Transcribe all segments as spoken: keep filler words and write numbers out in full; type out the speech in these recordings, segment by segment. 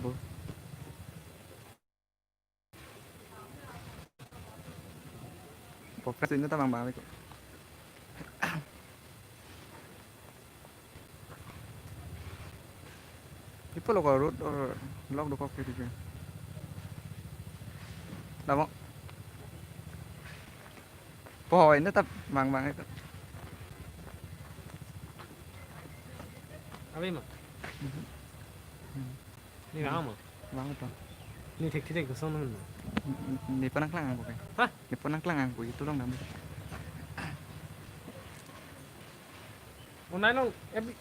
Bo. Pokra sini ta bang bang ko. Ipo lo ko road or block dokok ke. Lamo. Po, ini ta bang bang ko. Apa ini? Ini bang apa? Bang apa? Ini thek thek kosong naman. Ini pernah kelang aku kan? Hah? Ini pernah kelang aku itu dong namun. Online long, F B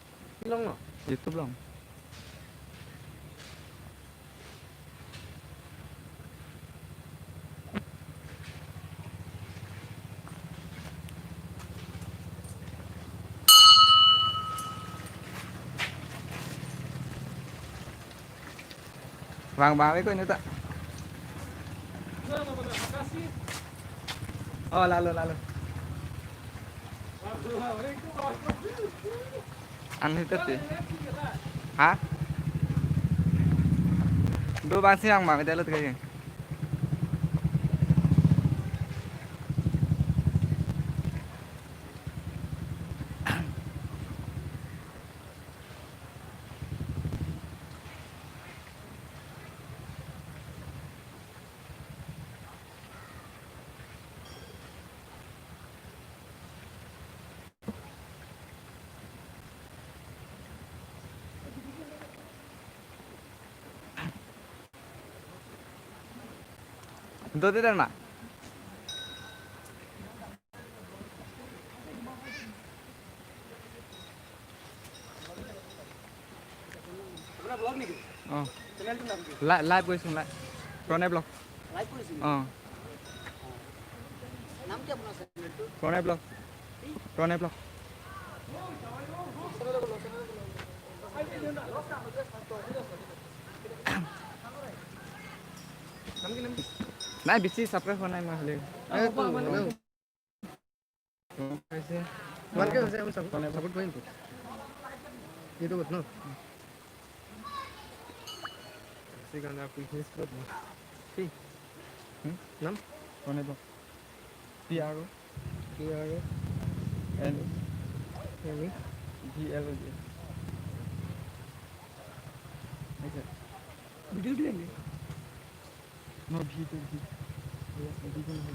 long no? YouTube long. Bang bang ko ini ta. Oh, lalo lalo. An hita ti. Ha? Do bang siang ma medal tu kaye. Dodi dan ma? Oh. Li-, live কৰিছো, live। প্ৰণয় blog. Live কৰিছে নেকি? অ। নাম কি আপোনাৰ চেনেলটো? প্ৰণয় ব্লগ। কি? প্ৰণয় blog. Channel নাম কি, নাম কি? নাই, বেছি ছাবস্ক্ৰাইব হোৱা নাই মই খালি। আৰে, তো, হেল্ল'। তোমালোকে হৈছে, আমি চাপোৰ্ট, ছাপোৰ্ট কৰিম তো। YouTubeত ন? সেইকাৰণে আপুনি Facebook কি? হুম? নাম? প্ৰণয় blog. P R O। P R O। N। N। V L O G। OK। ভিডিঅ' দিয়ে নেকি? No, V to V। V to V।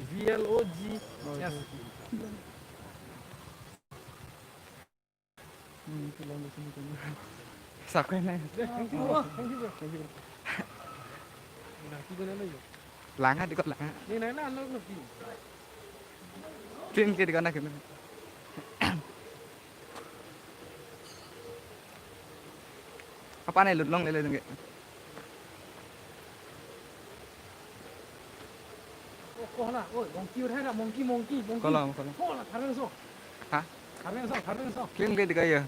V L O G। Oh, S। OK। Hmm, itu lang gusto nito. Sa akin na yun. Thank you, bro. Thank you, bro. Thank you, bro। Langa, di ko langa. Clean ke di ko na kena. Apa na lut longlele dong ke? Oh, kola, oh, monkey uthai ra, monkey, monkey, monkey. Kola, kola. Kola, tharve so. Ha? Tharve so, tharve so. Clean ke di ko ya?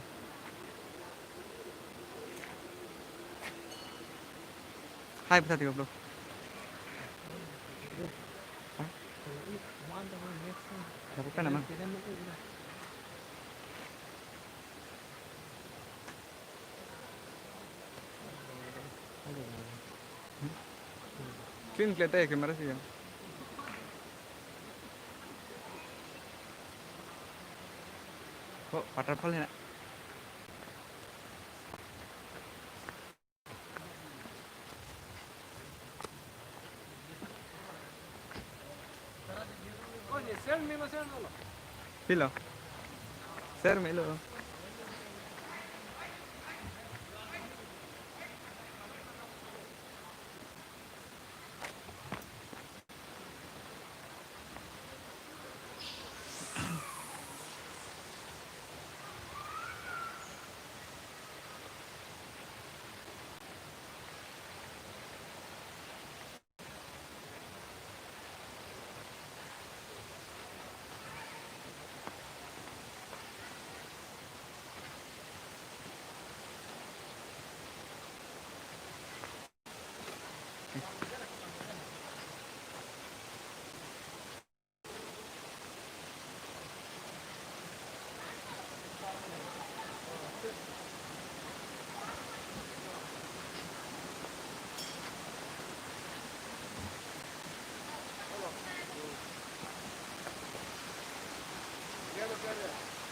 Hai, bisa tiga puluh. Ha? Dapat kan, Amang? Clean ke ta camera si ya. Oh, waterfall ya. Pilo. Share melo.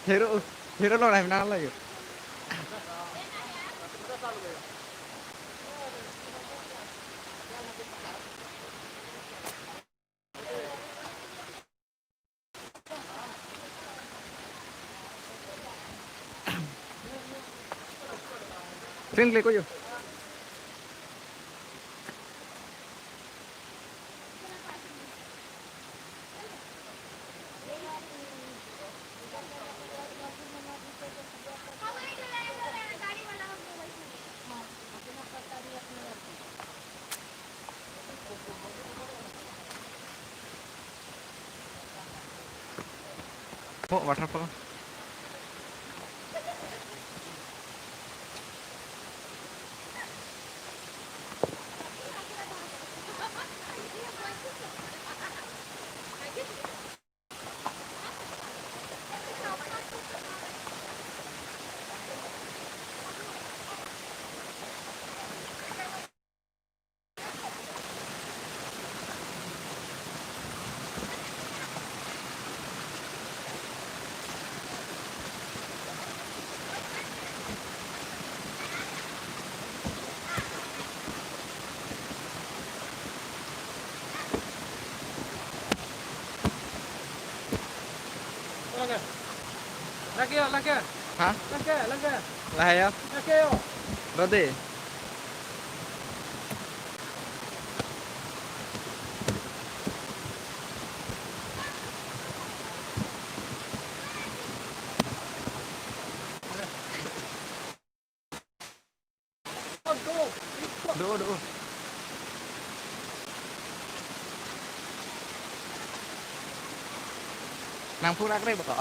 Hero, hero lo nai nang lo yo. Friend le ko yo. Oh, waterfall. Lake, lake. Ha? Lake, lake. Lahai ya? Lake yo. Rode. Do, do. Nang pura kre bako.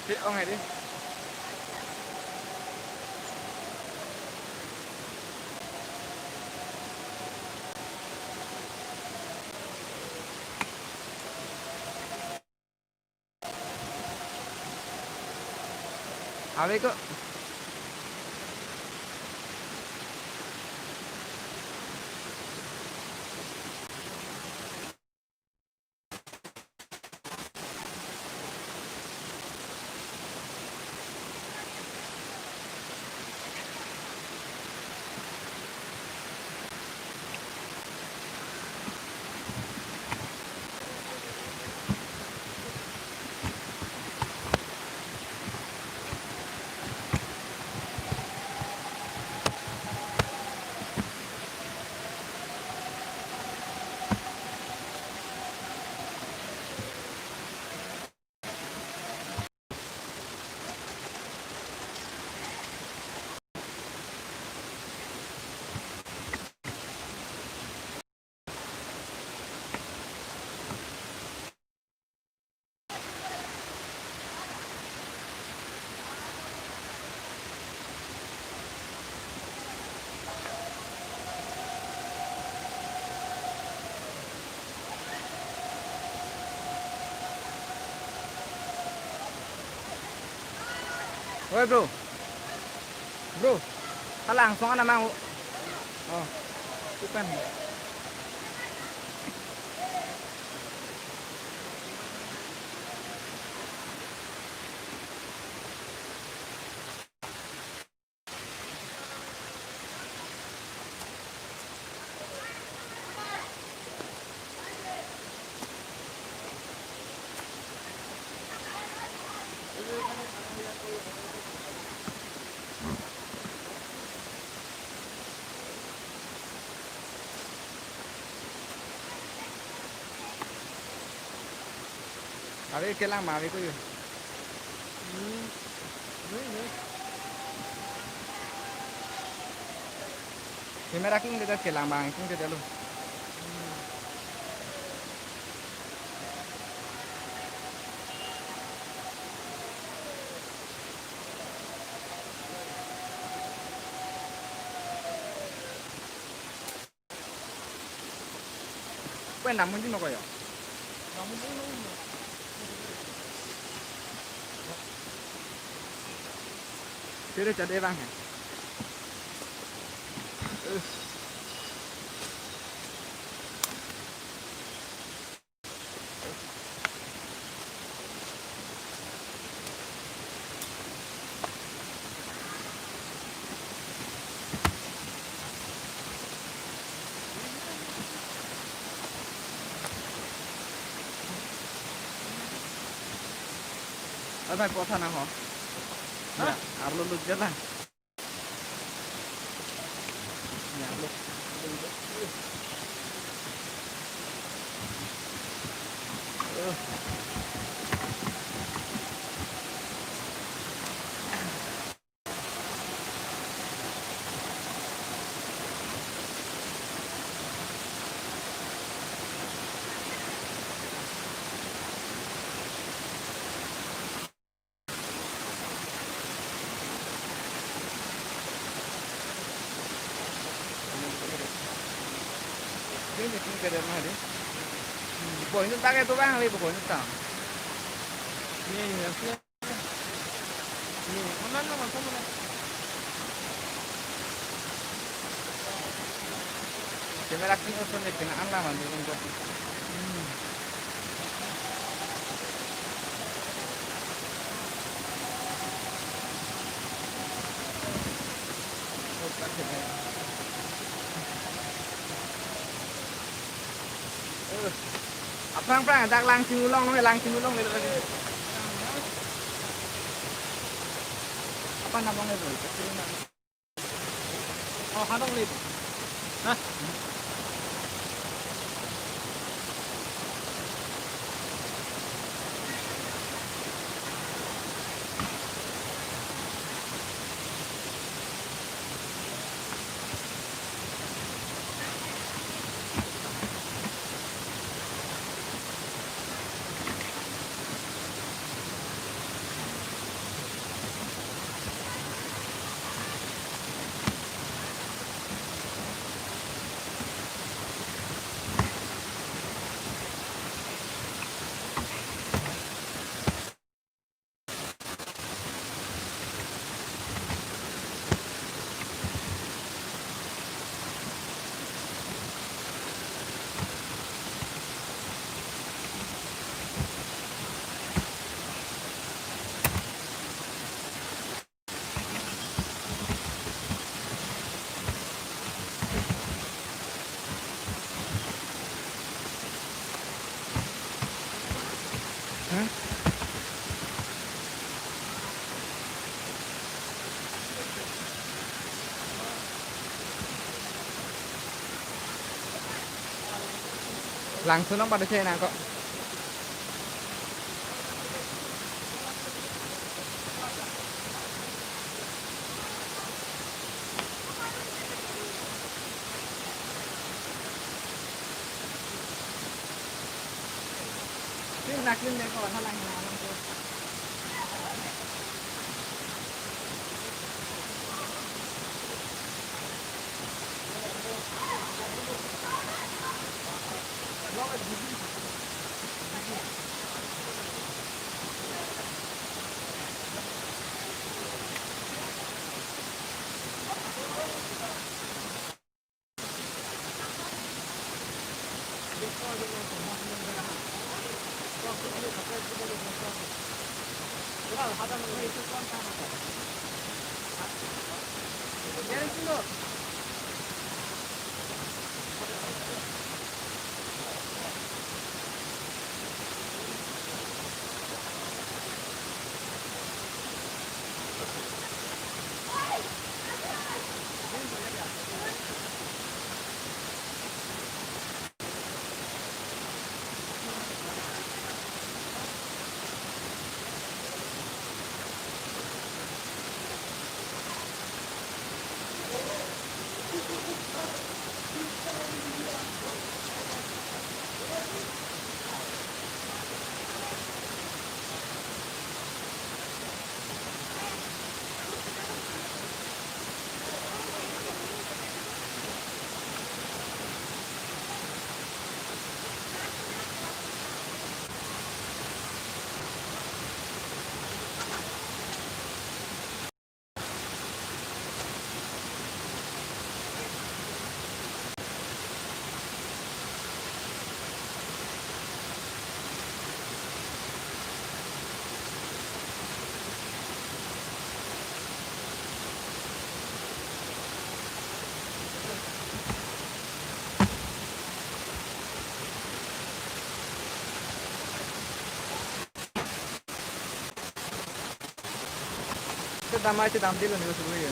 Pi ong hai di. Ave ko. Oi, bro. Bro, hala angsong an amang. Oh, bukan. Ave kelang ma ave ko yo. Camera king de kelang bang king de lo. Kuen namun di no koyo. Namun di no. Pero chade bang hai. Ada kotha nang ho. Hah? Ya, arlo lut jalan. Ini ni tinggal dia mah dia. Hmm, boy, ini tak itu bang, lebih boy, ini tak. Ini, ini, ini. Ini, mana, mana, mana, mana. Camera king oson ni kena anla man dulu kok. Hmm. Eh, aphrang phrang, dak Langching Ulong, Langching Ulong, apa namanya itu? Oh, Hanong Lip. Hah? Langsun nang pada cek nang kok. Damai si damdelo ni ko suri.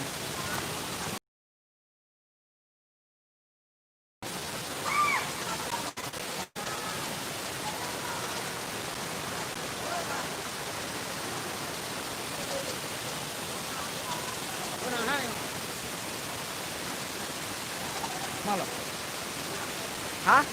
Malo. Ha?